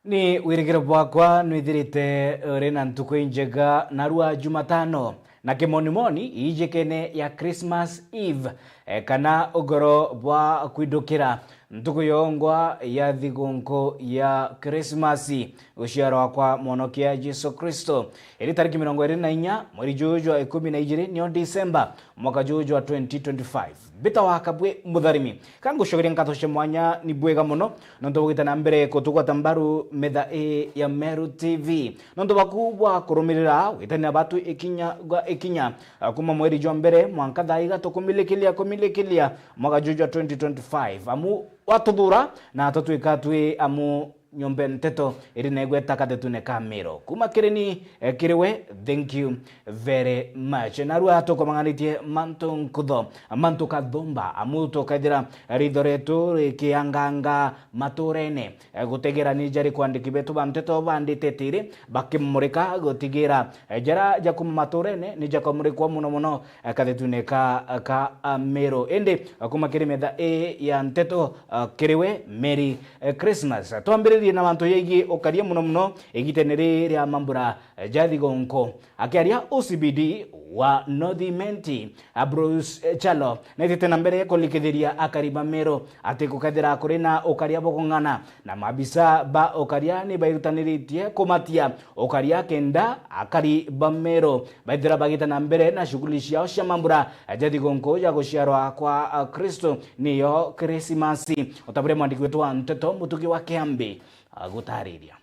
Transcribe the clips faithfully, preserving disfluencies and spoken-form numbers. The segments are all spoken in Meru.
Ni wirigiro bwakwa nwithirite uri na ntuku injega narua Jumatano, na kimonimoni iijikene ya Christmas Eve, eh, kana ugoro bwa kwindukira ntuku yongwa ya thigunku ya Krismasi, guciarwa kwa Mwonokia Jesu Kristo. Iri tariki mirongo iri na inya mweri juju jwa ikumi na ijiri, nio Disemba, mwaka juju jwa twenty twenty-five. Mbita wa Kabwe Mutharimi. Ka ngucokeria nkato cia mwanya, ni bwega mono nontu bugite na mbere kutugwata mbaru metha ii ya Meru T V. Nontu baku bwa kurumirira witania batu ikinya gwa ikinya, a, kuma mweri jwa mbere mwanka thaa iga tukumilikilia, kumilikilia mwaka juju jwa twenty twenty-five. Amu watuthura na tutwika twi amu nyombe nteto iri negweta kathetune ka Miro. Kuma kiri ni, eh, kiri we, thank you very much. Narua tukomang'anitie mantu nkutho, mantu kathumba, amu tukethira ritho rietu rikianganga maturene, eh, gutegera ni jari kwandiki betu ba nteto bandite tiri, bakimurika gutigira, eh, jara ja kuma maturene ni jakamurikwa muno muno, eh, kathetune ka, ka, ah, Miro. Indi, eh, kuma kiri metha ii ya nteto, ah, kiri we, Merry, eh, Christmas. Twambiririe na mantu yegii ukaria muno muno igitene riri ria mambura, eh, ja thigunku. Akiaria O C P D wa North Imenti, Ambrose Chalo, naitite na mbere kulikithiria akari ba Meru ati gukethira kuri na ukaria bukung'ana na maabisa ba ukaria ni bairutaniritie kumatia ukaria kenda akari ba Meru baithira bagite na mbere na shughuli ciao cia mambura ja thigunku ja guciarwa kwa, a, Kristo, niyo Krisimasi. O ta buria mwandiki wetu wa nteto Mutugi wa Kiambi agutariria.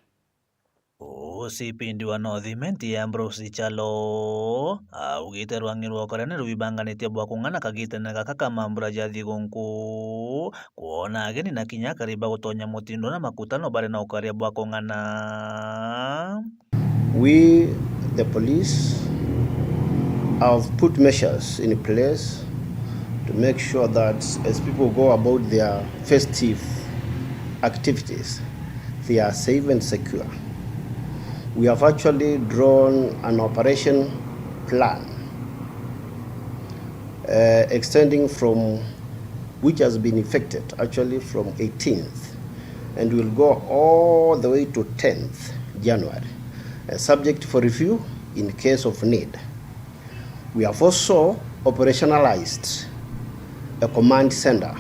O C P D wa North Imenti Ambrose Chalo augite rwang'i rwa ukaria ni rwibanganitie bwa kung'ana kagitene gaka ka mambura ja thigunku, kwona ageni na kinya akari bagutonya mutindo na makutano bari na ukaria bwa kung'ana. We, the police, have put measures in place to make sure that as people go about their festive activities, they are safe and secure. We have actually drawn an operation plan, uh, extending from, which has been effected actually from eighteenth and will go all the way to tenth January, uh, subject for review in case of need. We have also operationalized a command center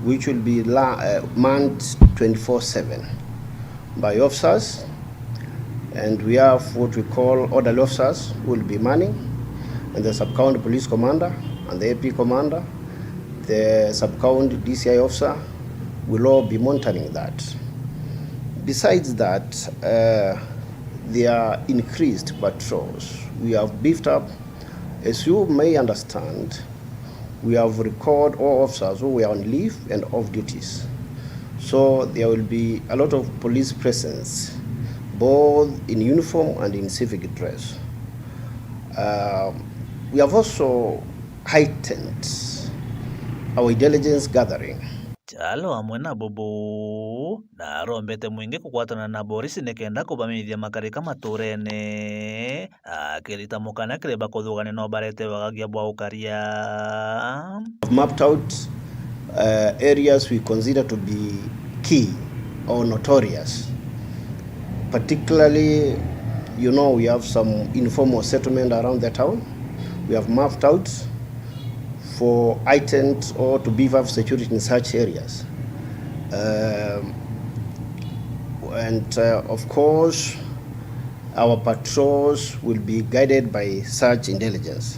which will be la-, uh, manned twenty-four seven by officers, and we have what we call orderly officers who will be manning, and the sub-county police commander and the A P commander, the sub-county D C I officer will all be monitoring that. Besides that, uh, there are increased patrols. We have beefed up. As you may understand, we have recalled all officers who were on leave and off duties. So there will be a lot of police presence, both in uniform and in civic dress. Um, we have also heightened our intelligence gathering. Chalo amwe na Bubu, na arombete mwingi kugwatana na borisi nikenda kubamithia makarika maturene, akirita mukana kiri bakuthugania no barete wagagia bwa ukaria. I've mapped out, uh, areas we consider to be key or notorious. Particularly, you know, we have some informal settlement around the town. We have mapped out for heightened or to beef up security in such areas. Um, and, uh, of course, our patrols will be guided by such intelligence.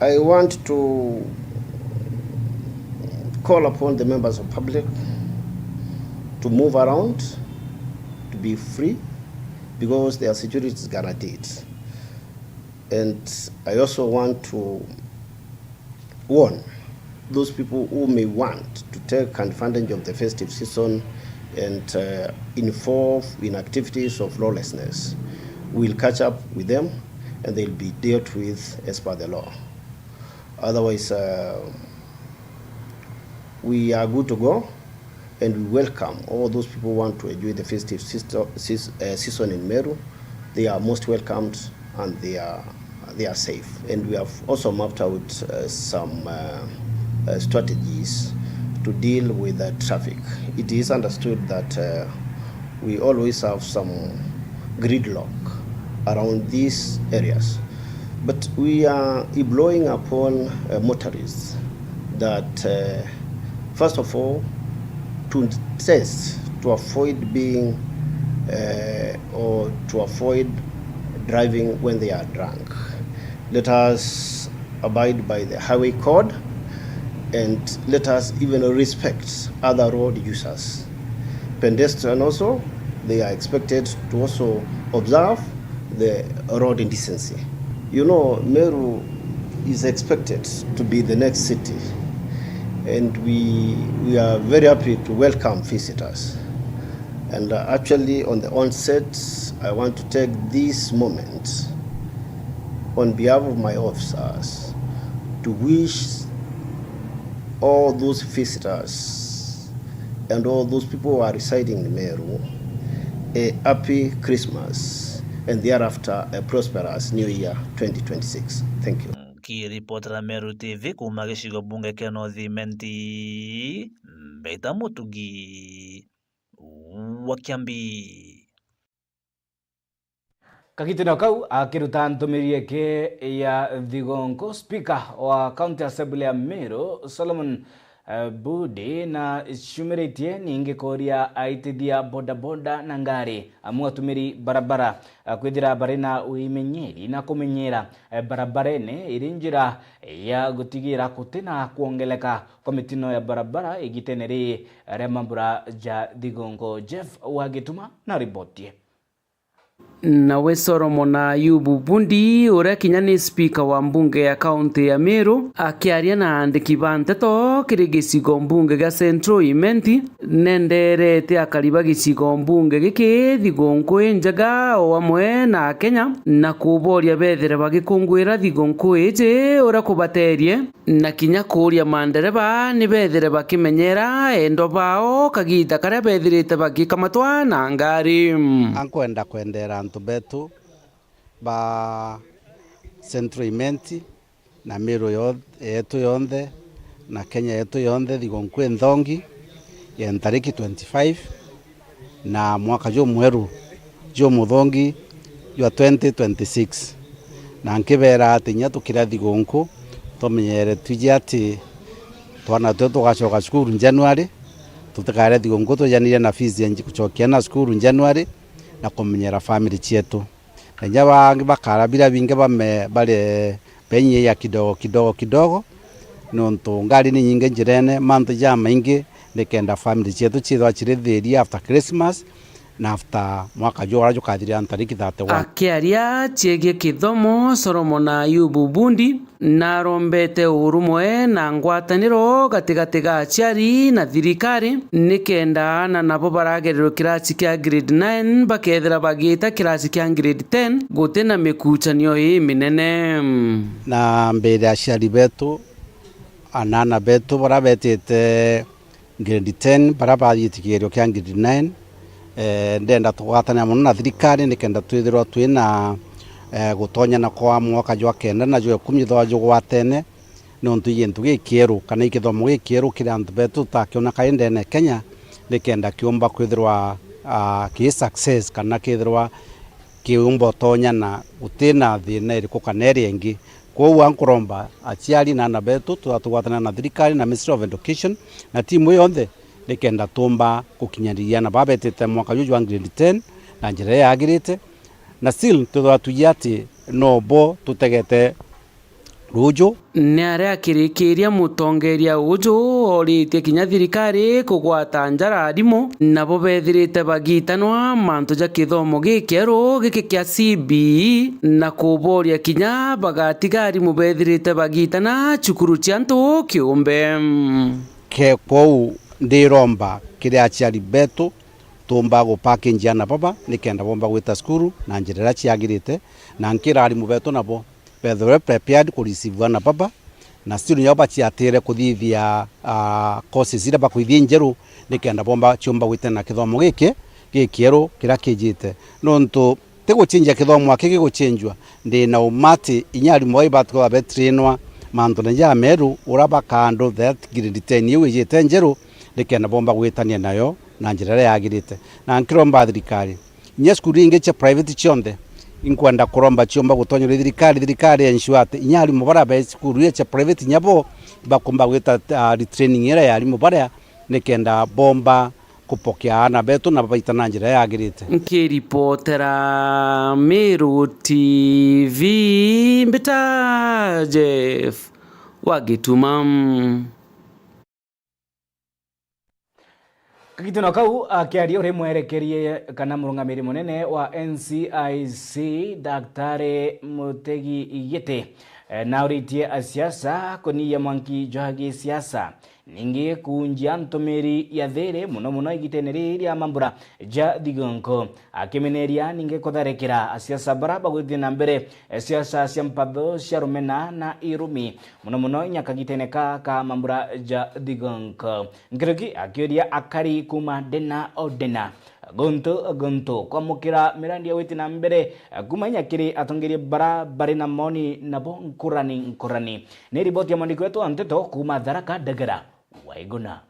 I want to call upon the members of public to move around, to be free, because their security is guaranteed. And I also want to warn those people who may want to take advantage of the festive season and, uh, involve in activities of lawlessness. We'll catch up with them and they'll be dealt with as per the law. Otherwise, uh, we are good to go. And we welcome all those people who want to enjoy the festive sisto-, seas-, uh, season in Meru. They are most welcomed and they are, they are safe. And we have also mapped out, uh, some, uh, uh, strategies to deal with the traffic. It is understood that, uh, We always have some gridlock around these areas, but we are imploring upon, uh, motorists that, uh, first of all, to test, to avoid being, uh, or to avoid driving when they are drunk. Let us abide by the highway code and let us even respect other road users. Pedestrian also, they are expected to also observe the road decency. You know, Meru is expected to be the next city, and we, we are very happy to welcome visitors. And, uh, actually, on the onset, I want to take this moment on behalf of my officers to wish all those visitors and all those people who are residing in Meru a happy Christmas and thereafter a prosperous New Year twenty twenty-six. Thank you. Nkiripotera Meru T V kuuma gicigo bunge kia North Imenti, Mbeta Mutugi wa Kiambi. Kagitino kau akiruta ntumiriri iki ya thigonku, Speaker wa County Assembly ya Meru, Solomon, eh, Budi, na ciumiritie ningi kuria aitithia bodaboda na ngari, amwe atumiri barabara, eh, kwithira bari na uimenyeri na kumenyera, eh, barabarene iri njira ya gutigira gutina kwongeleka kwa mitino ya barabara igitene riri ria mambura ja thigonku. Jeff Wagituma na riboti. Nawe Solomon Ayubu Bundi, uria kinya ni spika wa mbunge ya kaunti ya Meru, akiaria na andiki ba nteto kiri gicigo mbunge gia Central Imenti, nenderete akari ba gicigo mbunge giki thigonku injega o amwe na Akenya, na kuboria bethire bagikungwira thigonku iji uria kubaterie. Na kinya kuuria mandereba ni bethire bakimenyera endwa bao kagiita karia bethirite bagikamatwa na ngari. Ankwenda kwendera antu betu ba Central Imenti na Meru yo-, yetu yonthe na Kenya yetu yonthe thigonku inthongi ya ntariki twenty-five na mwaka jumweru jumuthongi jwa twenty twenty-six. Na nkibeera ati inya tukiria thigunku, tumenyere twiji ati twana twetu tugacoka cukuru January, tutikaria thigunku twijanirie na fees ya nji-, gucokia na cukuru January na kumenyera family cietu. Na inya bangi bakara biria bingi bame-, bari benyiia kidogo, kidogo, kidogo, nontu ngari ni nyingi njirene, mantu jamaingi, nikenda family cietu ciithirwa cirithiria after Christmas na after mwaka juu uria jukathirira ntariki thirty-one. Akiaria ciegie kithomo, Solomon Ayubu Bundi narombete urumwe na ngwataniro gatigati ga aciari na thirikari, nikenda aana nabo baragererwa kirasi kia grade nine bakethira bagiita kirasi kia grade ten guti na mikuchanio iminene. Na mbere aciari betu, anaana betu baria betite grade ten, baria bathiite kigerio kia grade nine, eh, ndenda tugwatanira mono na thirikari nikenda twithirwa twina, eh, gutonyana kwa mwaka jwa kenda na jwa ikumi jwithirwa jugwatene, nontu i gintu gikieru kana i kithomo gikieru kiri antu betu tutakiona kairi ndene Kenya, nikenda kiumba kwithirwa, ah, ki success kana kithirwa kiumba utonyana gutina thina iriku kana iria ingi. Kwou ankuromba aciari na aana betu, twatugwatana na thirikari na Ministry of Education na timu ii yonthe, nikenda tuumba gukinyaniria na babetite mwaka juu jwa grade ten na njira iria yagirite, na still twithirwa twiji ati no bo tutegete ruuju. Ni aria akirikiria, mutongeria uju oritie kinya thirikari kugwata njara arimu, nabo bethirite bagitanwa mantu ja kithomo gikieru giki kia C B E, na kuboria kinya bagatiga arimu bethirite bagitana cukuru cia antu kiumbe. Ke-, kwou ndiromba kiri aciari betu, tuumba gupackage aana baba nikenda bomba gwita cukuru na njira iria ciagirite, na nkira arimu betu nabo bethirwe prepared ku receive aana baba, na still nyo baciatire kuthithia, ah, courses iria bakwithia injeru, nikenda bomba ciumba gwitana na kithomo giki gikieru kiria kijite. Nontu ti guchenjia kithomo aki giguchenjua, ndi na uma ati inya arimu bau ibatiga babetrainwa mantune jameru, uria baka handle that grade ten iu ijite njeru, nikenda bomba gwitania nayo na njira iria yagirite. Na nkiromba thirikari, inya cukuru ingi cia private cionthe, inkwenda kuromba ciomba gutonyeria thirikari, thirikari ensure ati inya arimu baria be cukuru iria cia private inya bo ibakumba gwita, ah, retraining iria ya arimu baria, nikenda bomba kupokea aana betu na babaita na njira yagirite. Nkiripotera Meru T V, mbita Jeff wa Gituma. Kagitino kau akiaria uri mwerekerie kana murungamiri munene wa N C I C, Daktari Mutegi Igiti, eh, nauritie asiasa kunyiyia mwanki jwa gisiasa, ningi kunjia ntumiri ya thiri, muno muno igitene riri ria mambura ja thigunku, akimeneria ningi kutharikira asiasa bara bagwithie na mbere, eh, siasa cia mpatho cia rumena na irumi, muno muno inya kagitene ka ka mambura ja thigunku. Nkuruki akiuria akari kuuma ndena o ndena, guntu guntu, kwamukira mirandi ya gwiti na mbere, kuuma inya kiri atongeria bara bari na moni nabo nkurani nkurani. Ni riboti ya mwandiki wetu wa nteto kuuma Tharaka, Ndegera Waiguna.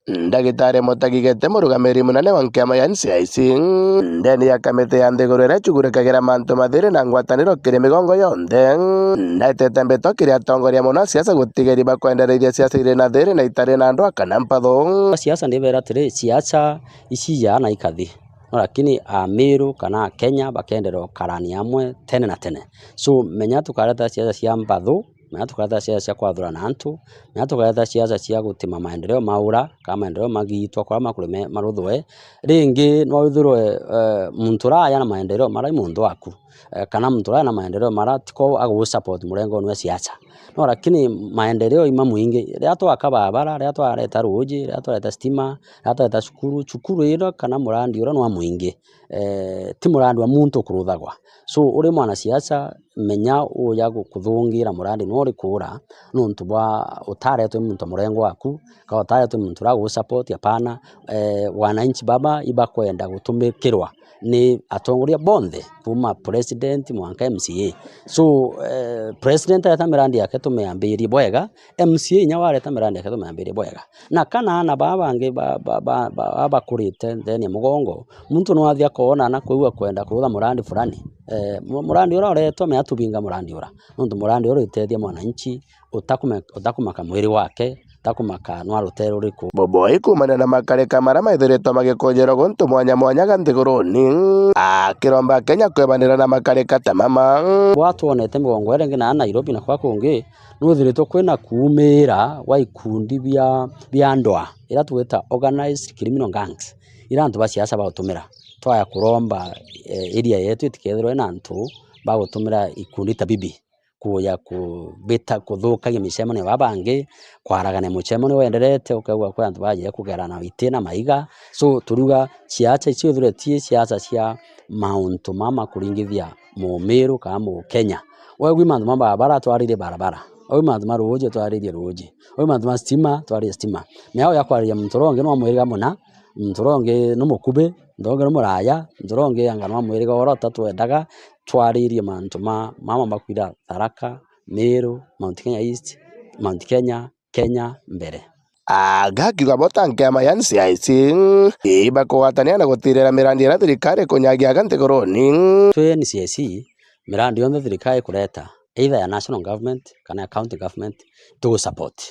Ndagitari Mutagi Igiti, murugamiri munene wa nkiama ya N C I C, ndeni ya kamiti ya nthiguru iria ichugurikagirira mantu ma thiri na ngwataniro kiri migongo yonthe, ndaitite mbito kiri atongoria mono a siasa gutigeri bakwendereithia siasa iri na thiri na itari na ndwa kana mpathu. Siasa ndibera atiri, siasa ici ijaa na ikathi. No, lakini Amiru kana Akenya bakenderea ukarani amwe tene na tene. So, menya tukareta siasa cia mpathu, menya tukareta siasa cia kwathurana antu, menya tukareta siasa cia gutima maendeleo maura, kana maendeleo magitwa kuria makuri me-, maruthwe. Ringi no withirwe, eh, muntu uria aja na maendeleo maria i muntu waku, eh, kana muntu uria aja na maendeleo maria tiko agu support murengoni wa siasa. No, lakini maendeleo i mamwingi. Riria twaka barabara, riria twareta ruuji, riria twareta stima, riria twareta cukuru, cukuru ino kana murandi uria nwa mwingi. Eh, ti murandi wa muntu ukuruthagwa. So, uri mwanasiasa, menya uja gu-, kuthungira murandi nwa uriku ura, nontu bwa utaretwe muntu wa murengo waku, kana utaretwe muntu uria agu support, apana. Eh, wananchi baba ibakwenda gutumikirwa ni atongoria bonthe, kuuma president mwanka M C A. So, eh, president areta mirandi yake tumiambirie bwega, M C A inya wareta mirandi yake tumiambirie bwega. Na kana aana baa bangi ba, ba, ba, ba, bakurite ndeni ya mugongo, muntu nwathi akoona na kwigua kwenda kurutha murandi fulani. Eh, mu-, murandi uria uretwa, menya tubinga murandi ura. Nontu murandi uria uritethia mwananchi, utakume-, utakumaka mwiri wake, utakumaka nwa rutere ruriku. Boboi kuumania na makarika maria maithiritwe magikunjirwa guntu mwanya mwanya ga nthiguruni, akiromba Akenya kwebanira na makarika ta mama. Bwa twonete migongo iria ingi na Nairobi na kwa kungi, nwithiritwe kwina kuumira gwa ikundi bia, bia ndwa, iria twita organized criminal gangs, iria antu ba siasa bagutumira. Twaya kuromba, eh, area yetu itikethirwe ina antu bagutumira ikundi ta bibi. kuja kubita, kuthukagia micemanio ya baa bangi, kwaragania mucemanio wenderete, ukaigua kwi antu bajire kugerana iti na maiga. So, turiuga siasa icio ithire ti siasa cia mauntu mama kuringithia Mumiru kana Mukenya. Wegwi mantu ma barabara, twaririe barabara. Wegwi mantu ma ruuji, twaririe ruuji. Wegwi mantu ma stima, twaririe stima. Miao ya kwariria muntu uria ungi nwa mwiriga muna, muntu uria ungi ni mukubi, muntu uria ungi ni muraya, muntu uria ungi anga nwa mwiriga uria utatwendaga, twaririe mantu ma, mama makwira Tharaka, Meru, Mount Kenya East, Mount Kenya, Kenya mbere. Aga akiuga bo ta nkiama ya N C I C, ibakugwatania na gutirira mirandi iria thirikari ikunyagia aga nthiguruni. Twi N C I C, mirandi yonthe thirikari ikureta, either ya national government kana ya county government, tugu support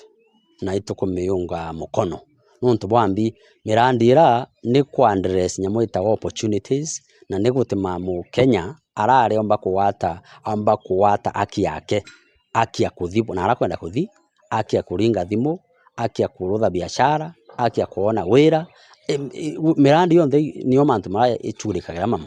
na itukumiunga mukono. Nontu bwambi, mirandi ira ni ku address nyamu itagwa opportunities, na ni gutima Mukenya arariomba kugwata, aomba kugwata haki yake, haki ya kuthi na ara kwenda kuthi, haki ya kuringa thimu, haki ya kurutha biashara, haki ya kwona wira. Em, i-, u-, mirandi yonthe i-, nio mantu maria ichugurikagira mama.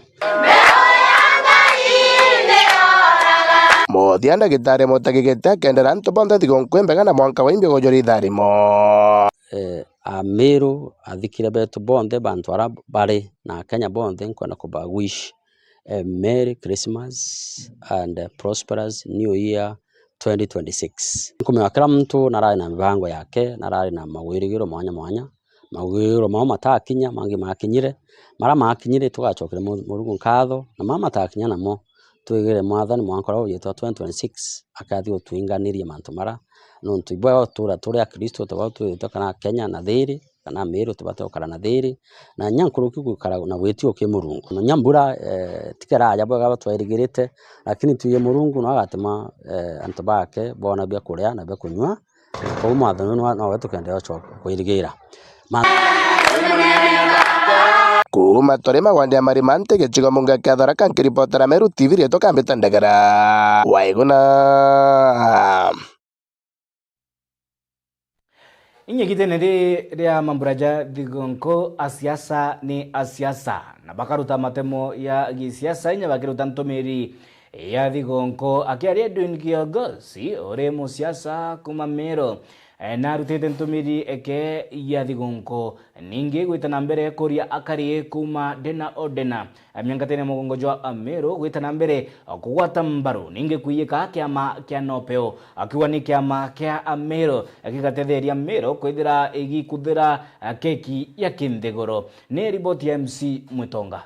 Muthia, ndagitari Mutagi Giti akendera antu bonthe thigunku imbega na mwanka wa imbi gujuria itharimo. Eh, Amiru athikire betu bonthe, bantu ara bari na Akenya bonthe, nkwenda kuba wish a Merry Christmas and a prosperous New Year twenty twenty-six. Nkumenya kila muntu narari na mibango yake, narari na mawirigiro mwanya mwanya. Mawirigiro mao matakinya, mangi makinyire. Mara makinyire, tugacokera Mu-, Murungu nkatho, na mara matakinya namo, twigire Mwathani mwanka uria ujitwa twenty twenty-six, akathi gutwinganiria mantu mara. Nontu ibwega gutura turi Akristo, tugau twitwe kana Akenya na thiri, kana Amiru tubate gukara na thiri, na nya nkuruki gwikara na gwitigo ki Murungu. Nya mbura, eh, tikeraja bwega batwairigirite, lakini twiji Murungu no agatuma, eh, antu bake boona bia kuria na bia kunyua. Kou mwathani no, nowe tukendeea ucoka kwirigira. Ma- Kuuma turi magwandi ya marima nti gicigo munga kia Tharaka, nkiripotera Meru T V, riitwa Kambita Ndegera Waiguna. Inya igitene riri ria mambura ja thigunku, asiasa ni asiasa, na bakaruta matemo ya gisiasa, inya bakiruta ntumiri ya thigunku. Akiaria Edwin Kiongozi, uri musiasa kuuma Meru, eh, narutite ntumiri eke ya thigunku, ningi gwita na mbere kuria akari kuuma ndena o ndena. Miangatene ya mugongo jwa Amiru gwita na mbere kugwata mbaru, ningi kwiyika kiama kia Nopeo, akiuga ni kiama kia Amiru gigatetheria Miru kwithira igikuthira keki ya kinthiguru. Ni riboti ya M C Mwitonga.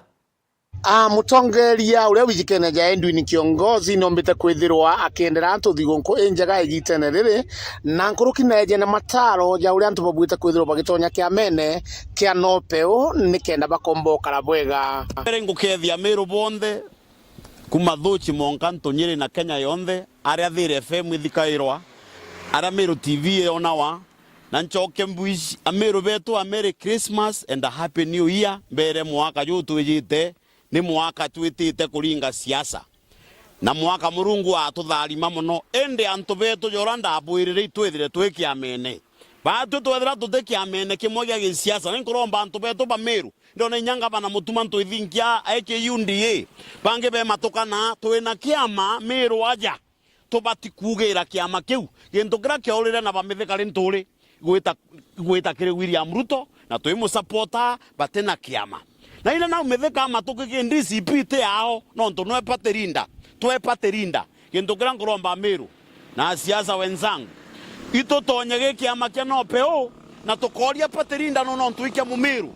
A, mutongeria uria wijikene ja Edwin Kiongozi nombite kwithirwa akiendera antu thigunku injega igitene riri, na nkuruki neeje na mataro ja uria antu babuite kwithirwa bagitonya kiamene kia Nopeo nikenda bakomba ukara bwega. Mbere ngukethia Amiru bonthe, kuma Thuchi, Monkantu, Nyeri na Kenya yonthe, aria Thiri F M ithikairwa, aria Miru T V yonawa, na ncoke mbuici Amiru betu a Merry Christmas and a Happy New Year. Mbere mwaka juu twijite, ni mwaka twitite kuringa siasa. Na mwaka Murungu atutharima mono, indi antu betu jora ndabwirire itwithire twi kiamene. Batwi twethira tuti kiamene kimwe gia gisiasa, ni nkuromba antu betu ba Miru, ndona inya ngavana Mutuma M'Ethingia aiki U D A, bangi bematukana, twina kiama Miru aja. Tubati kuugira kiama kiu. Gintu kiria kiaurire na bamithika ri nturi gwita, gwita kiri William Ruto, na twimusapota bati na kiama. Na ina nau mithika amatuki ki D C P ti yao, nontu nwe party leader, twe party leader. Gintu kiria nkuromba Amiru na asiasa wenzangu, itutonye gi kiama kia Nopeu, na tukoria party leader nu nontu ikia Mumiru.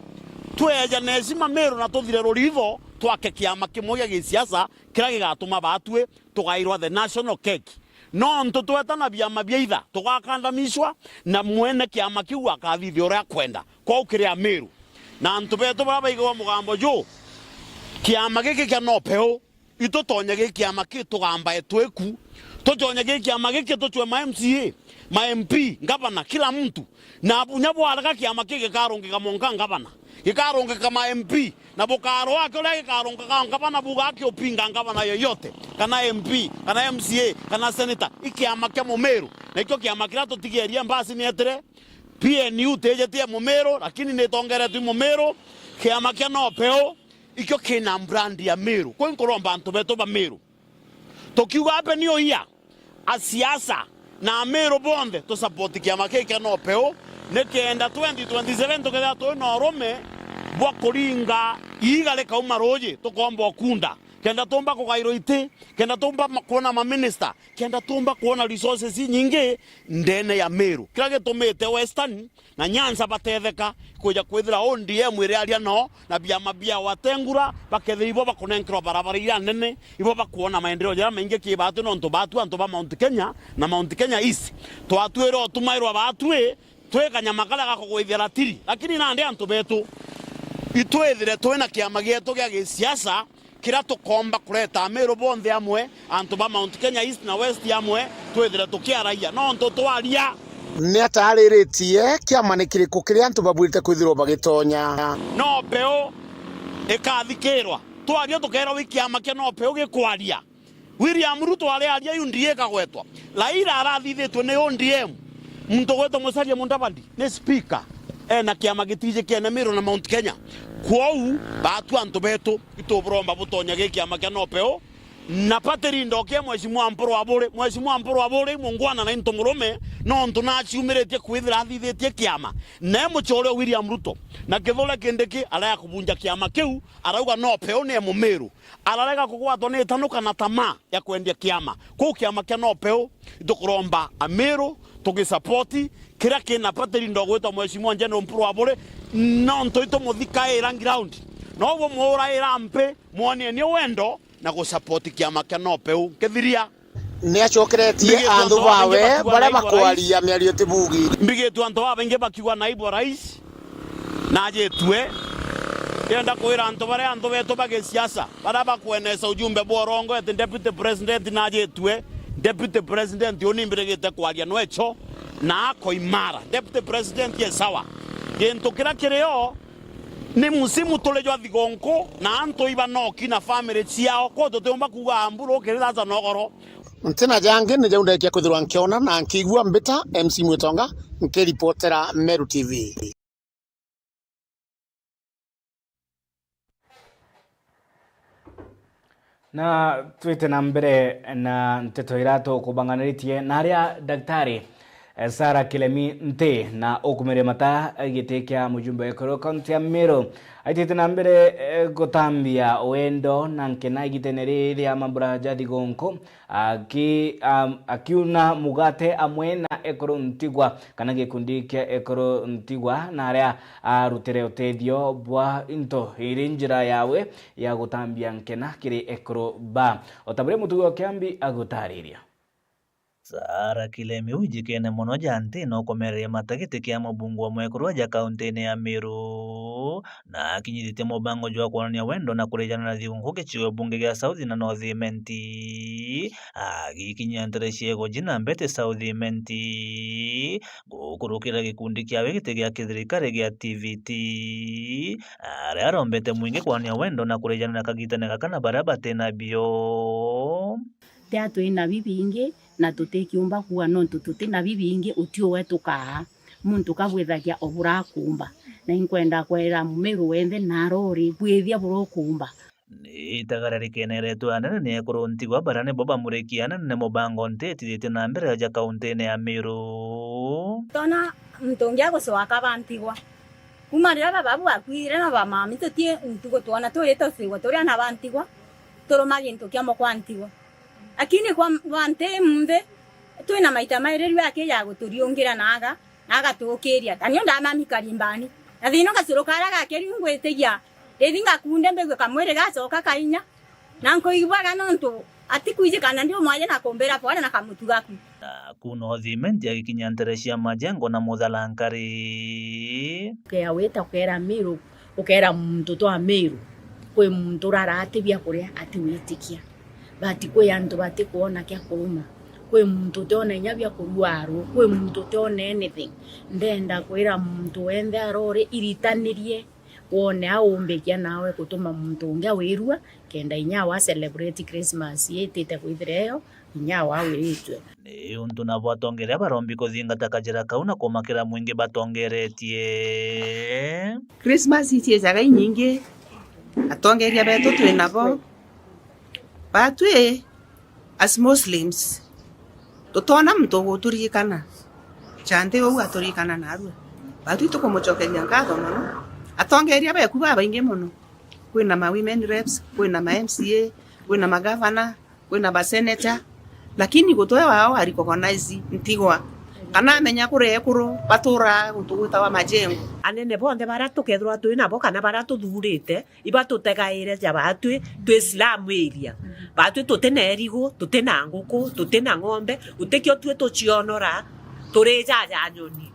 Tweja na heshima Miru na tuthire ruritho, twake kiama kimwe gia gisiasa kiria gigatuma batwi tugairwa the national cake. Nontu tweta na biama bia itha, tugakandamishwa, na mwene kiama kiu akathithia uria akwenda. Kwou kiri Amiru na antu betu baria baigagwa mugambo juu, kiama giki kia Nopeu, itutonye gi kiama ki tugambae twiku, tutonye gi kiama giki tucwe ma M C A, ma M P, ngavana, kila mtu. Na bunya bwarega kiama ki gikarungika monka ngavana, gikarungika ma M P, na bukarwa ake uria gikarungika ngavana buga akiupinga ngavana yoyote, kana M P, kana M C A, kana senator, i kiama kia Mumiru. Na ikio kiama kiria tutigeria mbasi ni etire, P N U tijitie Mumiru, lakini ni itongeretwe i Mumiru, kiama kia Nopeu, ikio kina brand ya Miru. Kwi nkuromba antu betu ba Miru, tukiuga Happy New Year, asiasa na Amiru bonthe tusupport kiama kii kia Nopeu, nikenda twenty twenty-seven tukethira twi na urume bwa kuringa iiga rikauma ruuji, tukomba ukunda, kenda tumba kugairwa iti, kenda tumba ma-, kwona maminista, kenda tumba kwona resources inyingi ndene ya Miru. Kiria gitumite Western na Nyanza batetheka, kwija kwithira O D M iriaria noo, na biama bia Watengura, bakethira ibo bakunenkerwa barabara iria nene, ibo bakwona maendeleo jaria maingi ki batu, nontu batu antu ba Mount Kenya na Mount Kenya East. Twatuire utumairwa batwi, twi kanyama karia gakugwithia ratiri. Lakini nandi antu betu, itwithire twina kiama gietu gia gisiasa, kiria tukomba kureta Amiru bonthe amwe, antu ba Mount Kenya East na West amwe, twithire tukiaragia. Nontu twaria. Ni ataariritie kiama ni kiriku kiria antu babwirite kwithirwa bagitonya? Nopeu ikathikirwa. Twaria tukeerwa wi kiama kia Nopeu gikwaria. William Ruto ariaria U D A ikagwetwa. Raila arathithitwe ni O D M. Muntu gwetwa Musalia Mudavadi ni speaker. Ena kiama gitiji kiene Miru na Mount Kenya. Kwou, batu antu betu, ituburomba butonye gi kiama kia Nopeu. Na party leader okie Mheshimiwa Mpuru Aburi. Mheshimiwa Mpuru Aburi, mungwana na into murume, nontu naciumiritie kwithira athithitie kiama. Na e muchore William Ruto. Na Kithure Kindiki arega kubunja kiama kiu, arauga Nopeu ni e Mumiru. Ararega kugwatwa ni itanuka na tamaa ya kwendia kiama. Kwou kiama kia Nopeu, itukuromba Amiru, tugisapoti kiria kina party leader ugwitwa Mheshimiwa General Mpuru Aburi, nontu itumuthikaira ground. Nobu muuraira mpi, mwonienie wendo na gusapoti kiama kia Nopeu. Nkithiria. Ni acokeretie anthu bawe baria bakwaria miario ti bugi. Mbigitwe antu babaingi bakiuga naibu wa rais, Najitue, ndienda kwira antu baria antu betu ba gisiasa, baria bakwenesa ujumbe bwa urongo ati deputy president najitue, deputy president uu nimbirigite kwaria nwecho na ako imara. Deputy president e sawa. Gintu kiria kirio ni musimu turi jwa thigonku na antu iba noki na family ciao, kuu tutiumba kuuga amburu kiri sasa nogoro. Ntina jangi ni jau ndekia kwithirwa nkiona na nkigua mbita M C Mwitonga nkiripotera Meru T V. Na twite na mbere na nteto iria tukubanganiritie na aria Daktari, eh, Sarah Kilemi Nti na ukumiria mata giti kia mujumbe wa ekuru kaunti ya Meru aitite na mbere, eh, gutambia wendo na nkena igitene riri ria mambura ja thigunku, aki-, am-, akiuna mugate amwe na ekuru ntigwa kana gikundi kia ekuru ntigwa na aria arutire utethio bwa into iri njira yawe ya gutambia nkena kiri ekuru ba. O ta buria mutugi wa Kiambi agutariria. Sarah Kilemi wijikene mono ja nti na ukomereria mata giti kia mubunge wa mwekuru aja kauntine ya Meru, na akinyithitie mubango jwa kwonania wendo na kurijana na thigunku gicigo bunge gia South na North Imenti, agikinyia ntere cia Igoji na Mbete South Imenti, gukurukira gikundi kiawe giti gia kithirikari gia T V T, aria arombete mwingi kwonania wendo na kurijana na kagitene gaka na baria batina bio. Tia twina bibingi, na tutikiumba kuuga nontu tutina bibingi, uti uwe tukaa. Muntu kabwithagia o burakuumba. Na inkwenda kwira Mumiru wenthe na arori, bwithia burakuumba. Ni itagara rikeneretwe anene ni ekuru ntigwa baria nibo bamuriki anene ni mubango nti itithitie na mbere aja kauntine ya Meru. Tona muntu ungi agucoka ba ntigwa. Kuma riria bababu bakwire na bamami tuti ntugo twona turi tucigwa turi ana ba ntigwa, turuma gintu kiamo kwa ntigwa. Lakini kwa, kwa nti munthi, twina maita mairi riu akija guturiungira na aga, na agatukiria. Ta niu ndamami karimbani. Na thina gacuruka aria gakiri ngwitigia, rithi ngakunde mbigue kamwiri gacoka kainya. Na nkuigua ga nontu atikwijikana ndi umwaje na kumbira pole na kamutu gaku. Na kuna uthimendi agikinya ntere cia Majengo na Muthalankari. Ukea wita ukera Miru, ukera muntu twa Miru, kwi muntu urara ati biakuria atiwitikia. But kwi antu batikwona kia kuruma. Kwi muntu utiona inya bia kurua aru. Kwi muntu utiona anything. Ndenda kwira muntu wenthe arori iritanirie wone aumbikia nawe gutuma muntu ungi awirua, kenda inya awa celebrate Christmas itite kwithira eyo, inya awa awiritue. Ni untu nabo atongeria barombi kuthingata kajira kau na kumakira mwingi batongeretie. Christmas iciijaga inyingi, atongeria betu twi nabo. Batwi, as Muslims, tutona muntu uguturirikana, ja nthi uu aturikana narua. Batwi tukumucokeria nkatho mono. Atongeria beku babaingi mono. Kwina ma women reps, kwina ma M C A, kwina ma governor, kwina ba senator, lakini gutwe wao a recognize ntigwa, kana amenya kuri ekuru baturaa guntu gwitawa Majengo. Anene bonthe baria tukethirwa twi nabo kana baria tuthurite, ibatutegaire ja batwi twi slum area. Batwi tutina erigu, tutina nguku, tutina ng'ombe, utikio twi tucionora, turijaja nyoni.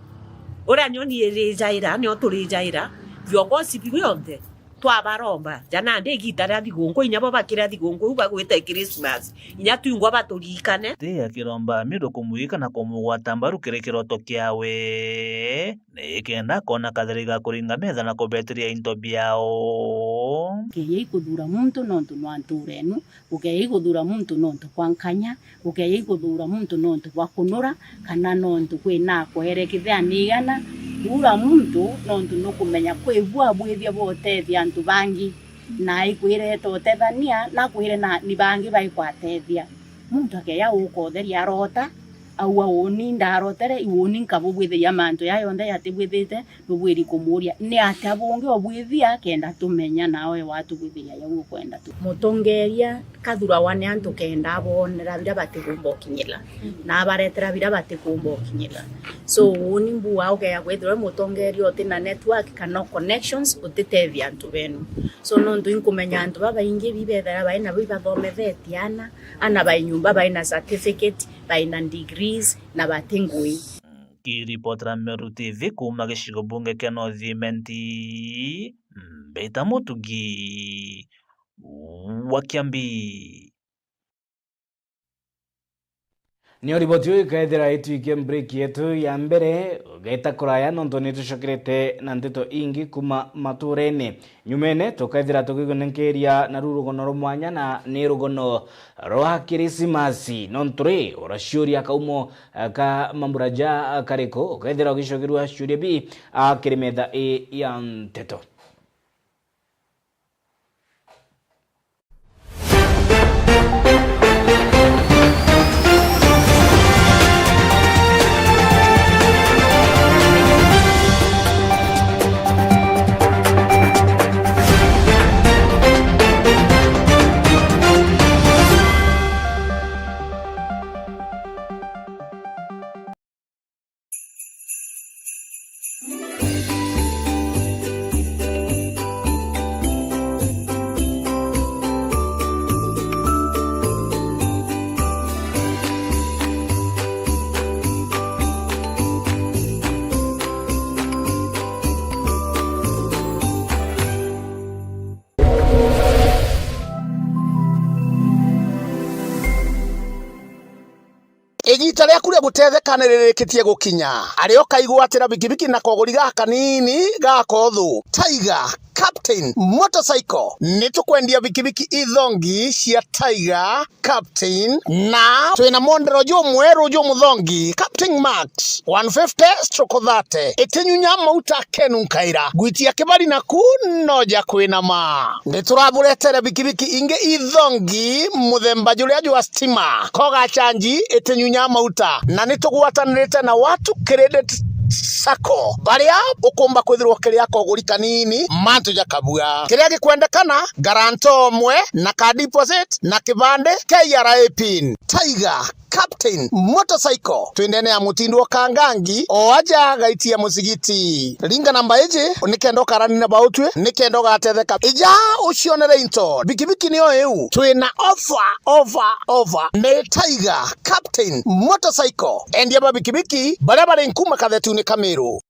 Uria nyoni irijaira, nio turijaira. Viongozi bionthe twabaromba, ja nandi igita ria thigunku, inya bo bakiria thigunku iu bagwite Christmas, inya twingwa baturirikane. Ti akiromba Miru kumwika na kumugwata mbaru kiri kiroto kiawe, ni kenda akona katheri ga kuringa metha na kubeteria into biao. Ukeyai kuthura muntu nontu nwa nturenu, ukeyai kuthura muntu nontu bwa nkanya, ukeyai kuthura muntu nontu bwa kunura, kana nontu kwina akwere kithiani igana. Thura muntu nontu nukumenya kwi bu abwithia bwa utethia antu bangi, na aikwireta utethania, na akwire na ni bangi baikwateethia. Muntu akeya ukotheria arota, aua uuni ndarotere, iuni nkabubwithiria mantu ya yonthe yatibwithite, nubwiri kumuuria, ni atia bungi ubwithia kenda tumenya nawe watubwithiria jau ukwenda tu. Mutongeria kathurawa ni antu kenda abonera biria batikumba ukinyira, na abaretera biria batikumba ukinyira. So, uuni mbua ukeya kwithirwa wi mutongeria utina network kana connections, utitethia antu benu. So, nontu inkumenya antu babaingi bibethera bai nabo ibathomethetie ana, ana bai nyumba bai na certificate, bai na degrees, na bati ngui. Nkiripotera Meru T V kuuma gicigo bunge kia North Imenti, Mbita Mutugi wa Kiambi. Niyo riboti iu ikaethira itwikie break yetu ya mbere, ugeeta kuraya nontu nitucokerete na nteto ingi kuuma matuurene. Nyumene tukeethira tugikunenkeria naru rugono rwa mwanya, na ni rugono rwa Kirisimasi. Nontu ri, uraciuria kaumo, eh, ka mambura ja, eh, kariku, ukeethira ugicokerua ciuria bi, ah, kiri metha ii ya nteto. Igiita riaku ria gutetheka ni ririkitie gukinya. Aria ukaigwatira bikibiki na koguri gakanini ga kothu. Tiger Captain Motorcycle. Ni tukwendia bikibiki ithongi cia Tiger Captain, na twina mondero jumweru jumuthongi, Captain Max one fifty stroke thirty. Itinyunya mauta kenu nkaira. Gwitia kibari naku no ja kwinama. Ni turaburetere bikibiki ingi ithongi muthemba juria jwa stima. Koga chanji itinyunya mauta. Na ni tugwatanirite na Watu Credit Sacco, baria ukumba kwithirwa ukiria koguri kanini mantu jakabua. Kiria gikwendekana, guarantor umwe na ka deposit na kibande, K R A pin. Tiger Captain Motorcycle, twindene ya mutindo wa Kangangi, o aja gaitia musigiti. Ringa namba iji, nikenda ukarani na bautwi, nikenda ugatetheka. Ija ucionere into, bikibiki niyo iu. Twina offer, offer, offer. Ni Tiger Captain Motorcycle. Endia ba bikibiki, baria bari nkuma kathetune ka Meru.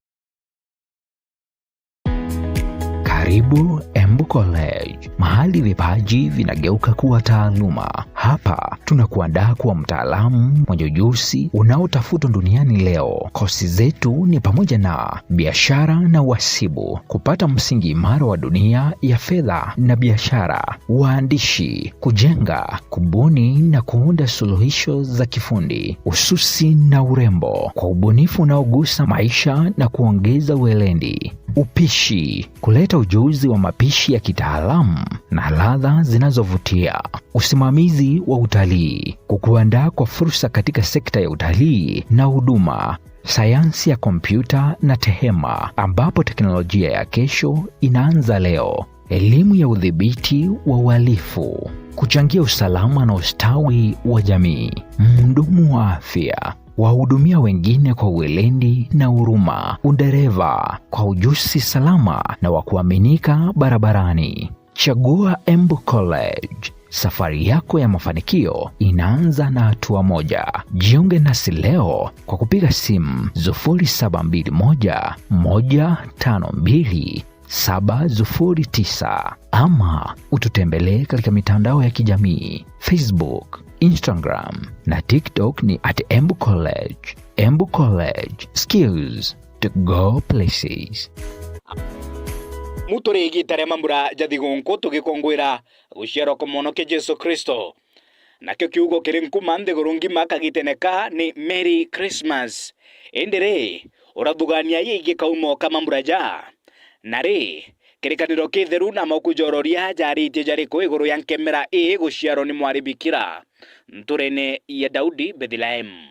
Karibu Embu College, mahali vipaji vinageuka kuwa taaluma. Hapa tunakuandaa kuwa mtaalamu mwenye ujuzi unaotafutwa duniani leo. Kosi zetu ni pamoja na biashara na uhasibu, kupata msingi imara wa dunia ya fedha na biashara, uandishi, kujenga, kubuni na kuunda suluhisho za kifundi, ususi na urembo, kwa ubunifu unaogusa maisha na kuongeza weledi, upishi, kuleta ujuzi wa mapishi ya kitaalamu na ladha zinazovutia, usimamizi wa utalii, kukuandaa kwa fursa katika sekta ya utalii na huduma, sayansi ya kompyuta na tehema, ambapo teknolojia ya kesho inaanza leo. Elimu ya udhibiti wa uhalifu, kuchangia usalama na ustawi wa jamii. Mhudumu wa afya, wahudumia wengine kwa weledi na huruma. Udereva, kwa ujuzi salama na wa kuaminika barabarani. Chagua Embu College. Safari yako ya mafanikio inaanza na hatua moja. Jiunge nasi leo kwa kupiga simu sufuri saba mbili moja, moja tano mbili, saba sufuri tisa, ama ututembelee katika mitandao ya kijamii, Facebook, Instagram na TikTok ni at Embu College. Embu College, skills to go places. Mu turi igiita ria mambura ja thigunku tugikungwira guciarwa kwa Mwonokia Jesu Kristo. Nakio kiugo kiri nkuma nthiguru ngima kagitene ka ni Merry Christmas. Indi ri, urathugania yigii kaumo ka mambura ja? Na ri, kirikaniro kitheru na mauku jororia jaritie jariku iguru ya nkemera ii guciarwa ni mwari bikira nturene ya Daudi Bethilehemu?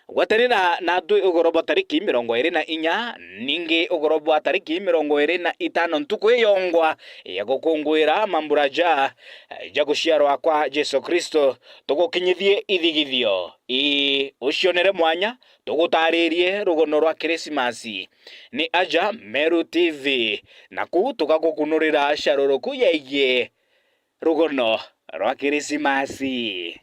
Gwatanira natwi ugoro bwa tariki mirongo iri na inya, ningi ugoro bwa tariki mirongo iri na itano, ntuku iyongwa ya gukungwira mambura ja, ja guciarwa kwa Jesu Kristo. Tugukinyithie ithigithio ii, ucionere mwanya, tugutaririe rugono rwa Kirisimasi. Ni aja Meru T V, naku tugagukunurira caruruku yegie rugono rwa Kirisimasi.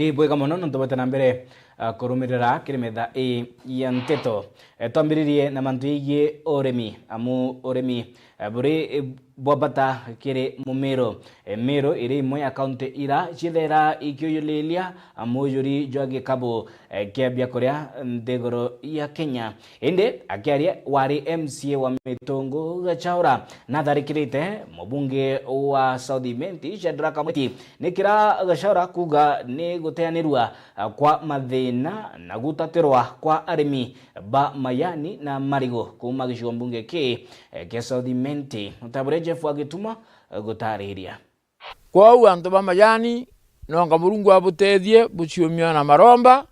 Ibwega mono nontu bwete na mbere, ah, kurumirira kiri metha ii ya nteto. Eh, twambiririe na mantu yegii urimi, amu urimi, eh, buri, eh, bwa bata kiri Mumiru. Eh, Miru iri imwe ya kaunti ira ciithera ikiuyuliria, ah, mujuri jwa gikabu, eh, kia biakuria nthiguru ya Kenya. Indi akiaria wari M C A wa Mitungu Gachaura, natharikirite mubunge wa South Imenti Shadrack Mwiti, ni kira Gachaura kuuga ni guteanirua kwa mathina na gutatirwa kwa arimi ba majani na marigu kuuma gicigo mbunge ki kia South Imenti. Mutabure Jeff wa Gituma gutariria. Kwou antu ba majani, nonga Murungu abutethie buciumia na maromba.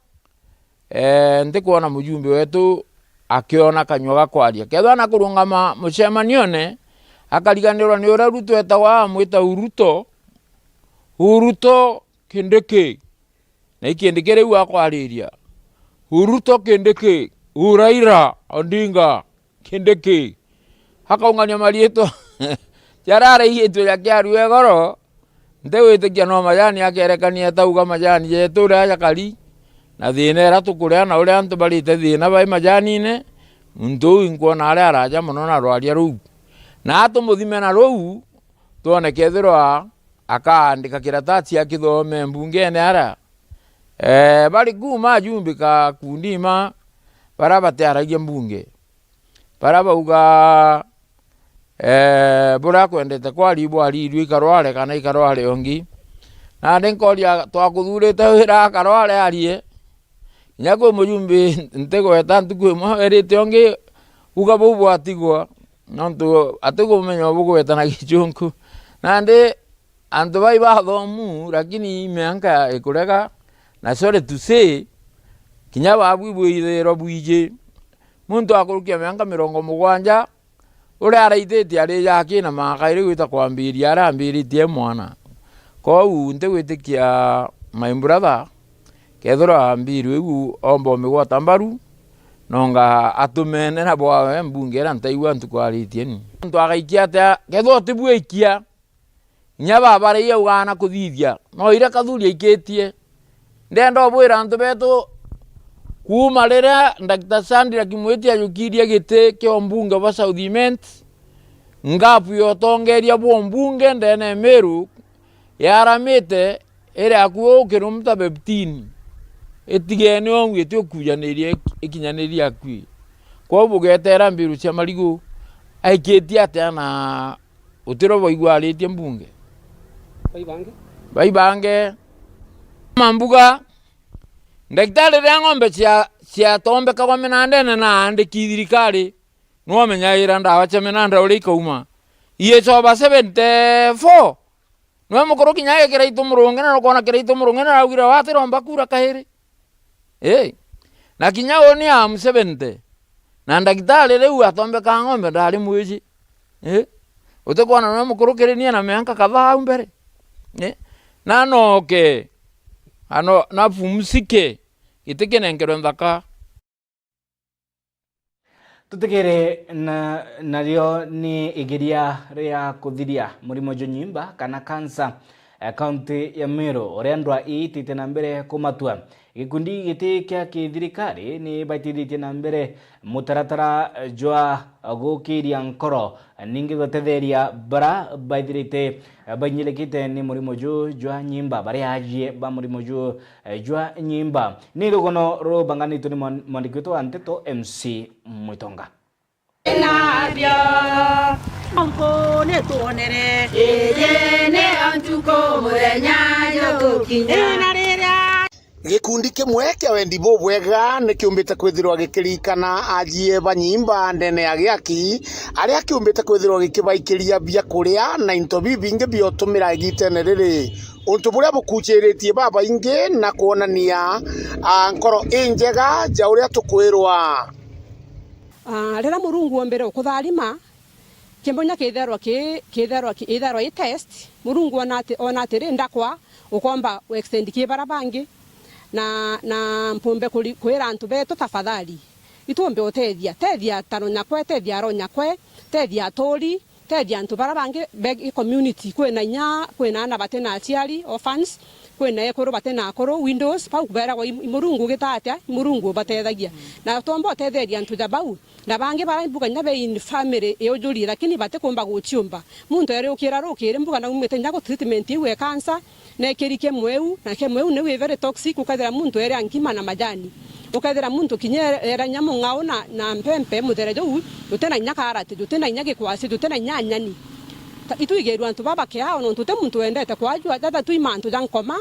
Eh, ntikwona mujumbe wetu akiona kanyua ga kwaria. Kethwa na kurungama mucemanione, akariganirwa ni uria Ruto etagwa, amwita Uruto, Uruto Kindiki. Na ikindi kiriu akwariria, Uruto Kindiki, Uraira Odinga. Kindiki. Akaungania mariitwa jaria araigitue ja kiarua igoro, ntigwitikia no majani akerekania etauga majani jetu uria jakari, na thina iria tukuria na uria antu barite thina bai majanine, muntu uu inkwona ari araja mono na rwaria ruu. Na atumuthime na ruu, twone kethirwa akaandika kiratasi akithome mbungene ara. Eh, bari kuuma ajumbe ka kundi ima baria batiaragia mbunge. Baria bauga, eh, buria akwendete kwari ibwari irua ikarware kana ikarware ungi. Nandi nkoria, twakuthurite wira akarware arie? Kinya kwi mujumbe ntigweta ntuku imwe erite ungi, uga buu bwatigwa, nontu atikumenya bugweta na gichunku. Nandi antu bai bathomu, lakini mianka ikurega, na sorry to say, kinya babu ibwithirwa bwiji. Muntu akurukia mianka mirongo mugwanja, uria araithitie ari jaki na maaka iri gwita kwambiria aria ambiritie mwana. Kwou ntigwitikia, my brother, kethirwa mbiru iu omba umigwata mbaru, nonga atumene na bwawe mbunge iria ntaigua ntuku aritie ni. Muntu agaikia atia, kethirwa utibwaikia, Inya baba aria augaga na kuthithia, no iria Kathuri aikitie. Ndenda ubwira antu betu, kuuma riria Doctor Sandra Kimwiti ajukirie giti kia umbunge bwa South Imenti, ngapu ya utongeria bwa umbunge ndene ya Meru yaramite iri akui kilomita fifteen. Itigene ou iti ukujaniria ikinyanirie akui. Kwou bugetera mbiru cia marigu, aikitie atia na Utiro baigwaritie mbunge? Baibange. Baibange. Mambuga, ndagitari riria ng'ombe cia, ciatombekagwa minandene na aandiki thirikari, nwamenyaira ndawa cia minanda uria ikauma. Iicoba seventy-four. Nwe mukuru kinya agikira itu murungi na nukwona kira itu murungi na araugire, "Watiromba kura kairi." Ii. Na kinya uni a Museveni te. Na ndagitari riu atombekaa ng'ombe ndari mwiji. Ii. Utikwona nwe mukuru kiri nie na mianka kadhaa au mbere. Ii. Na anoke. Ano, na apumzike. Giti kinenkerwe nthaka. Tutigere na, nario ni igeria ria kuthiria murimo jwa nyimba kana kansa, eh, kaunti ya Meru, uria ndwa iitite na mbere kumatua. Gikundi giti kia kithirikari ni baitithitie na mbere mutaratara jwa gukiria nkoro, ningi gutetheria bara baithirite, eh, bainyirikite ni murimo juu jwa nyimba, bari aajie ba murimo juu, eh, jwa nyimba. Ni rugono rubanganitwe ni mwan-, mwandiki wetu wa nteto M C Mwitonga. Nabio. Onko nituonere. Iji niyo ntuku muthenya jugukinya. Ina riria. Gikundi kimwe kia wendi bubwega ni kiumbite kwithirwa gikiririkana aajie ba nyimba ndene ya giaki, aria kiumbite kwithirwa gikibaikiria biakuria na into bibingi biotumira igitene riri. Untu buria bukuchiritie babaingi na kwonania, ah, nkoro injega ja uria tukwirwa. Ah, riria Murungu ombire ukutharima, kimbonya kitherwa ki, kitherwa ki, itherwa i test, Murungu ona ati, ona atiri ndakwa, ukomba u extend ki bara bangi, na, na mpumbe kuri-, kwira antu betu, tafadhali, itumbe utethia, tethia taro nyakwe, tethia aro nyakwe, tethia aturi, tethia antu bara bangi be community, kwina inya, kwina ana batina aciari, orphans, Kwina ekuru bati na akuru, widows, bau beragwa i, i Murungu ugita atia, i Murungu ubatethagia. Na twomba utetheria antu ja bau. Na bangi bara mbuga inya be in family iujuri, lakini batikumba guciumba. Muntu eriukira rukiri mbuga naumite inya gu treatment iu e cancer, na ekiri kemweu, na kemweu niu i very toxic, ukethira muntu eria nkima na majani. Ukethira muntu kinya era, era inya mung'ao na, na mpempe, muthera juu, jutina inya karati, jutina inya gikwasi, jutina inya nyani. Ta, itwigirua antu baba kiao, nontu ti muntu wendete kwajua, jata twi mantu ja nkoma,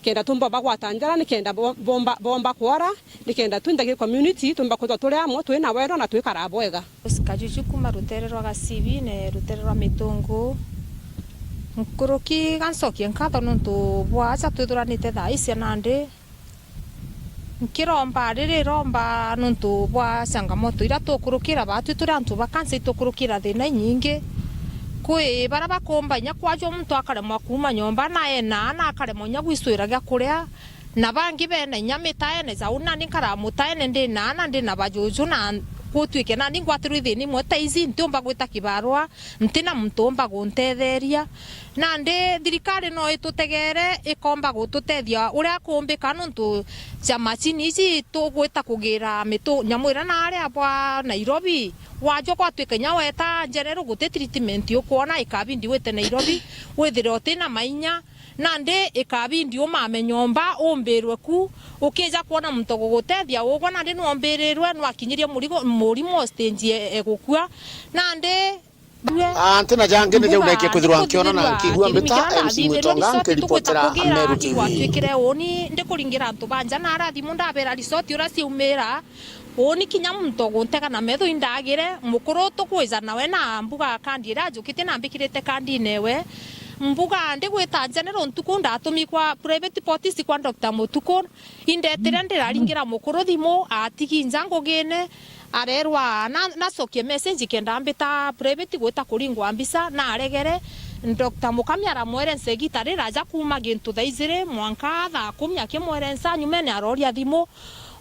kenda tumba bagwata njara, ni kenda bo-, bomba, bomba kwora, ni kenda twinthe gi community, tumba kwithwa turi amwe, twi na wendo na twikara bwega. Kajuju kuma rutere rwa Gasibi ne rutere rwa Mitungu. Nkuruki gancokie nkatho nontu bwa aja twithuranite thaa ici nandi. Nkiromba riri romba nontu bwa changamoto iria tukurukira baatwi turi antu ba kansa itukurukira thina inyingi. Kwi baria bakumba inya kwajua muntu akaremwa kuuma nyomba na ena aana akaremwa inya gwicwira gia kuria. Na bangi bena inya mitaene jau nandi nkara mutaene ndi na aana ndi na bajuju na gutwike nandi ngwatirwe ithina imwe ta iji ntiumba gwita kibarua. Ntina muntu umba guntetheria. Nandi thirikari no itutegere ikomba gututethia uria kuumbika, nontu cia macini iji tugwita kugira mitu nyamu iria naria bwa Nairobi. Wajua gwatwika inya weta njereru guti treatment ukwona, ikabindi wite Nairobi withire utina mainya. Nandi ikabindi umame nyomba umbirwe ku, ukija kwona muntu gugutethia ugwa nandi nwombirirwe nwakinyirie murigo, murimo stage e, e gukua. Nandi Ah, ntina jangi ni jau nekie kwithirwa nkiona na nkigua mbita, M C Mwitonga, nkiripotera Meru T V. Gwatwikire uni ndikuringira antu banja na arathimu ndabera resort uria ciaumira. Uni kinya muntu guntega na metho indagire, mukuru tukwija nawe na mbuga kandi iria ajukitie na mbikirite kandine we. Mbuga ndigwita general ntuku ndatumi kwa private practice kwa Doctor Mutuku. Indetire ndiraringira mukuru thimu, atigi nja ngugine, arerwa na, nacokie message kenda mbita private gwita kuringwa mbica, na aregere. Doctor Mukami aramwere nsegita riraja kuuma gintu thaa ijiri mwanka thaa kumi akimwere nsa, nyumene aroria thimu.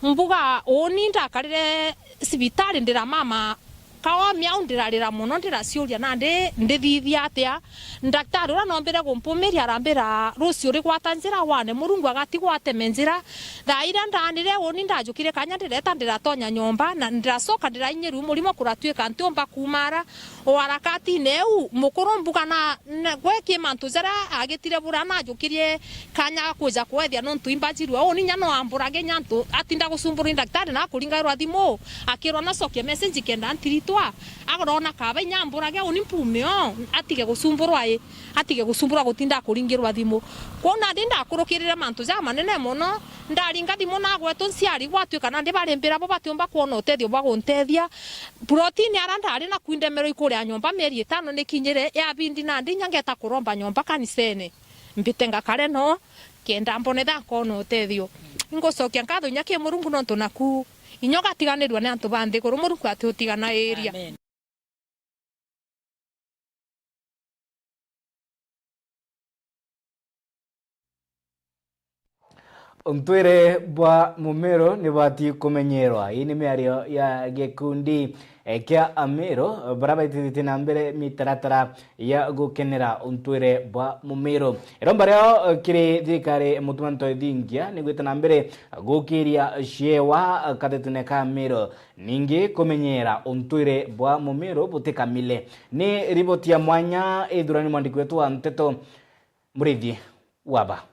Mbuga uni ndakarire cibitari ndiramama Kawa miau ndirarira mono, ndiraciuria nandi ndithithia atia. Ndaktari uria noombire gumpumiria arambira, rucio urigwata njira wane, Murungu agatigwa ateme njira. Thaa iria ndaanire uni ndajukire kanya ndireta ndiratonya nyomba, na ndiracoka ndirainyirua murimo kuratwika ntiumba kuumara. O harakatine iu, mukuru mbuga na, na gwe ki mantu jaria agitire bura najukirie kanya ga kwija kwethia nontu imbajirua uni nya no amburage nya antu atinda gucumburwa ni ndaktari na akuringairwa thimu. Akirwa nacokie message kenda ntiritwa. Arona kaba inya amburage uni mpume o, atige gucumburwa i, atige gucumburwa gutinda akuringirwa thimu. Kwou nandi ndakurukirire mantu jamanene mono, ndaringa thimu nagwetwa nciari gwatwika nandi barimbira bo batiumba kwona utethio bwa guntethia. Plotini ara ndari na kwindemerwa ikuria nyomba mieri itano nikinyire, ya bindi nandi inya ngeta kuromba nyomba kanisene. Mbite ngakare no, kenda mbone thaa nkona utethio. Ingucokia nkatho inya ki Murungu nontu naku inya ugatiganirua ni antu ba nthiguru, Murungu atiutiganagiria. Amen. Untwire bwa Mumiru ni bwati kumenyerwa. Ii ni miario ya gikundi, eh, kia Amiru, eh, baria baitithitie na mbere mitaratara ya gukenera untwire bwa Mumiru. Iromba riao, eh, kiri thirikari mutuma nto ithingia ni gwita na mbere gukiria ciewa, eh, kathetune ka Amiru. Ningi kumenyera untwire bwa Mumiru butikamile. Ni riboti ya mwanya ithurani mwandiki wetu wa nteto Murithi Waba.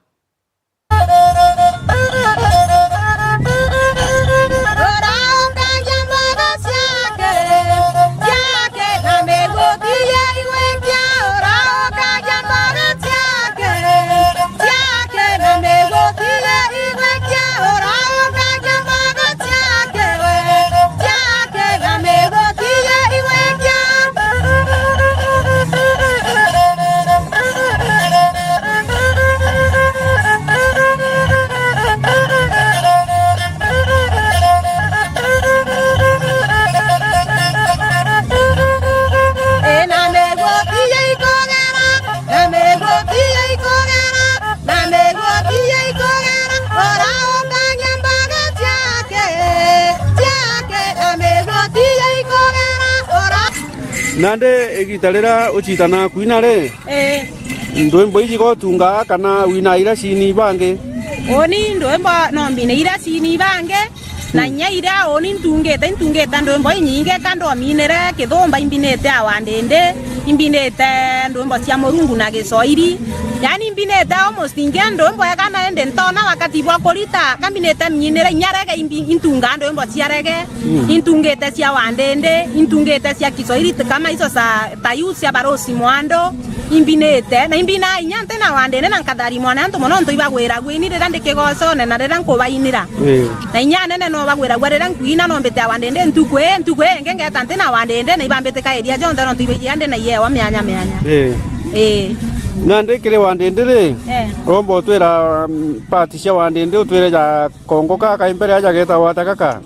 Nandi igita riria ucitanaga kwina ri? Ii. Ndwimbo iji gotungaa kana wina ira cini ibangi? Uni ndwimbo no mbine ira cini ibangi, na inya iria uni ntungite, intungite ndwimbo inyingi, ka ndominire kithumba imbinite awandindi, imbinite ndwimbo cia Murungu na Giswahili. Yani imbinite almost ingi ndwimbo ega, na indi ntona wakati bwa kurita, kambinite miinire inya rege imbi-, intungaa ndwimbo cia rege, intungite cia wandindi, intungite cia Kiswahili, kama icio sa, ta iu cia Barosi Mwando, imbinite, na imbinaa inya nti na wandindi na nkatharimwa ni antu mono, nontu ibagwiragua ini riria ndi kigocone na riria nkubainira. Ii. Na inya anene no bagwiragua riria nkwina, no mbite awandindi ntuku ii, ntuku ii ingi ngeeta nti na wandindi, na ibambitikairia jonthe, nontu ibaijia ndi na iewa mianya mianya. Ii. Ii. Nandi kiri wandindi ri, eh, uromba utwira, mm, part cia wandindi, utwire ja kongo ka ka mbere aja getagwa ata gaka?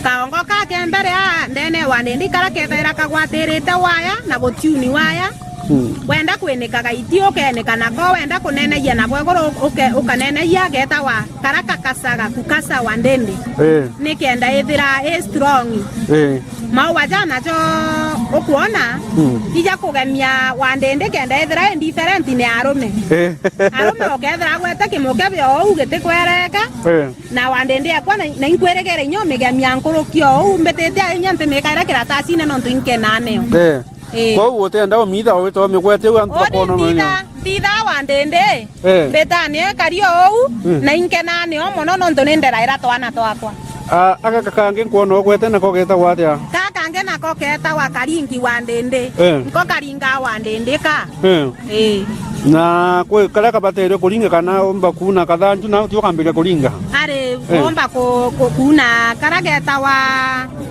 Kaongo ka ke mbere a ndene wa ndindi kara kethaira kagwatirite waya na gutiuni waya. Hmm. Wenda kwinika gaiti ukenika nako, wenda kunenegia nako iguru uke-, ukanenegia, getawa kara kakasaga kukasa wa ndindi. Eh. Nikenda ithira i strong. Eh. Maua ja najo ukwona, hmm, ija kugemia wa ndindi kenda ithira i different ni arume. Eh. Arume ukethira agwete kimukebe ou gitikwereka. Eh. Na wandindi akwa na, na inkwirigire inya umigemia nkuruki o uu, mbitite inya ntimikaira kiratasine nontu inkenaa nio. Eh. Ii. Kwou utienda umitha wita umigwete u antu bakwona no nio. Ntitha, ntitha wandindi. Eh. Mbitanie kari o uu, mm, na inkenaa nio mono nontu ninderaira twana twakwa. Ah, aka kakangi nkwona ugwete nako getagwa atia? Ka kangi nako ketagwa karingi wandindi. Eh. Nko karinga wandindi ka. Eh. Ii. Na kwi karia kabateere kuringa kana umba kuuna kathanju na ti ukambiria kuringa? Ari, eh, womba ku-, ku-, kuuna karia getawa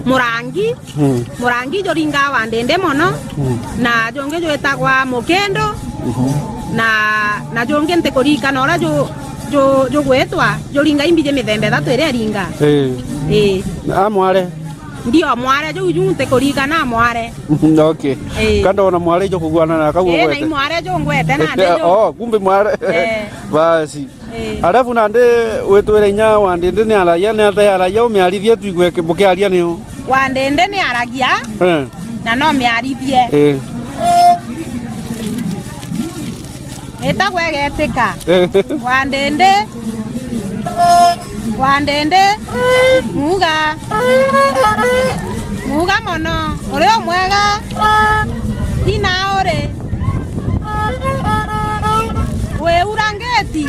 murangi. Mm. Murangi juringaa wandindi mono. Mm. Na jungi jwitagwa mukindu. Mhm. Na, na jungi ntikuririkana uria ju-, ju-, jugwitwa, juringa imbiji mithemba ithatu iria iringa. Ii. Ii. A mware? Ndio mware, juu juu ntikuririkana mware. Okay. Ii. Ka ndona mware ijo kuguana na kau. Ii, na ugwete. I mware jungwete nandi ju. Oh, kumbe mware. Eh. Basi. Ii. Alafu nandi witwire inya wandindi ni aragia, ni atia aragia, umiarithie tuigue ki-, bukiaria niu. Wandindi ni aragia. Eh. Na no miarithie. Ii. Itagwa igetika. Wandindi. Wandindi. Muga. Muga mono. Uri umwega. Ina uri. Wiura ngeti.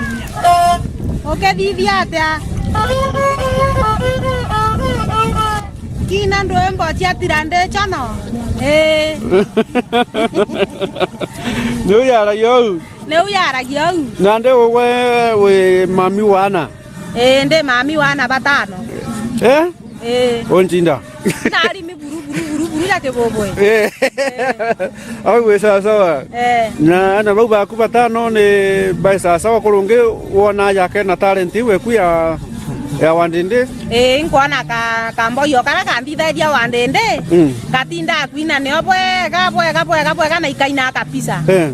Ukithithia atia? Kina ndwimbo cia tira ndi chono. Ii. Niu yaragia uu. Niu yaragia uu. Nandi ugwe wi mami wa ana? Ii, ndi mami wa ana batano. Eh? Ii. Uncinda? Nari miburu, buru, buru, buru ya kibubwe. Eh. Eh. Au wi sawasawa. Eh. Na ana bau baku batano ni bai sawasawa, kuri ungi wona yake na talent iu eku ya, ya wandindi? Ii, nkwona ka, kamboyo kara kandithagia wandindi. Mm. Gatinda kwina nio bwega, bwega, bwega, bwega na ikaina kabisa. Eh.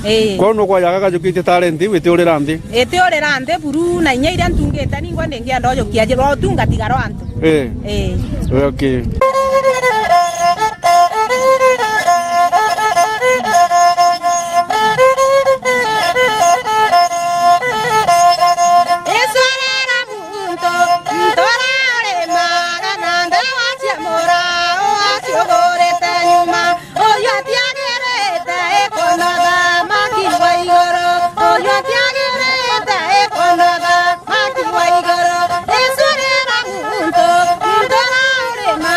Ii. Kwou nukwaja gakajukitie talent iu itiurira nthi? Itiurira nthi buru, na inya iria ntungite ningwa ndingienda ujukia jirwa utungati garwa antu. Ii. Ii. Okay. Icwara ria muntu, ntora urimaga na ndewa cia mura, ugaciugurite nyuma. Uyu atiagirite ikunotha maki wa iguru, uyu atiagirite ikunotha maki wa iguru. Icu rira muntu, ntora urima.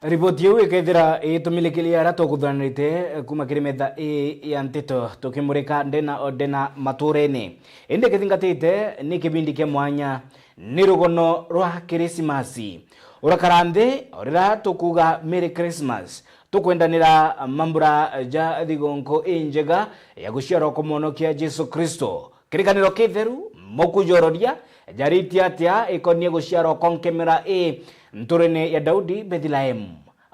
Riboti iu ikethira itumilikiria aria tukuthanirite kuma kiri metha ii ya nteto, tukimurika ndena o ndena matuurene. Indi kithingatite ni kibindi kia mwanya, ni rugono rwa Kirisimasi. Urakara nthi o riria tukuuga Merry Christmas, tukwendanira mambura ja thigonko injega ya guciarwa kwa Mwonokia Jesu Kristo. Kirikaniro kitheru, muku jororia, jaritie atia ikonie guciarwa kwa nkemera ii nturene ya Daudi Bethlehemu?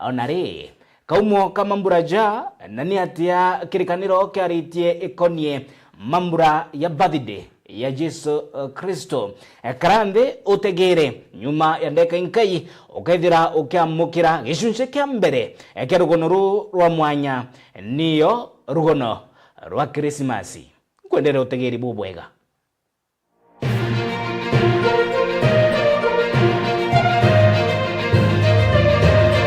Ona ri, kaumo ka mambura ja, na ni atia kirikaniro kiaritie ikonie mambura ya birthday ya Jesu, eh, Kristo? Eh, kara nthi utegere, nyuma ya ndeka inkai, ukethira ukiamukira gicunci kia mbere, eh, kia rugono ruu rwa mwanya, niyo rugono rwa Kirisimasi. Nkwendere utegeri bubwega.